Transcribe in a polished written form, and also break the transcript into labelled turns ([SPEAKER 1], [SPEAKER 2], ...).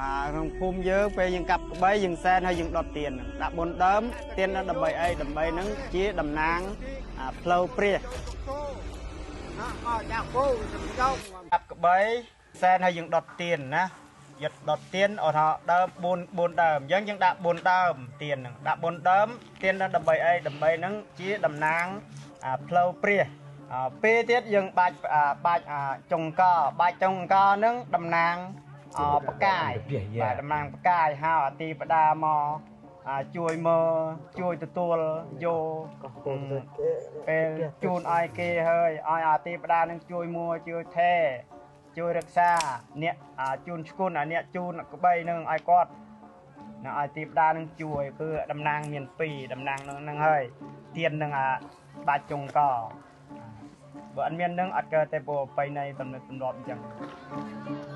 [SPEAKER 1] អាក្នុងភូមិយើង ពេលយើងកាប់ក្បី យើងសែន ហើយយើងដុតទៀន ដាក់បុនដើមទៀន ដើម្បីអី ដើម្បីនឹងជាតំណាងផ្លូវព្រះ កាប់ក្បីសែន ហើយយើងដុតទៀនណា យត់ដុតទៀន អត់ថាដើម 4 4ដើម អញ្ចឹងយើងដាក់4ដើមទៀនហ្នឹង ដាក់4ដើមទៀន ដើម្បីអី ដើម្បីនឹងជាតំណាងផ្លូវព្រះ។ ពេលទៀតយើងបាច់បាច់ចុងក បាច់ចុងកហ្នឹងតំណាងបកាយ បាទ តំណាងបកាយ ហៅអតិបដាមកជួយមើល ជួយទទួលយក ពេលជូនឲ្យគេ ហើយឲ្យអតិបដានឹងជួយមួ ជួយថែ ជួយរក្សាអ្នកជូនឈគុណ អ្នកជូនក្បីនឹងឲ្យគាត់ នឹងឲ្យទីបដានឹងជួយ។ គឺតំណាងមាន2តំណាងនឹងហ្នឹង ហើយទៀននឹងអាបាច់ចុងក បើអត់មាននឹងអត់កើតទេ ព្រោះបៃនៃទំនៀមទម្លាប់អញ្ចឹង។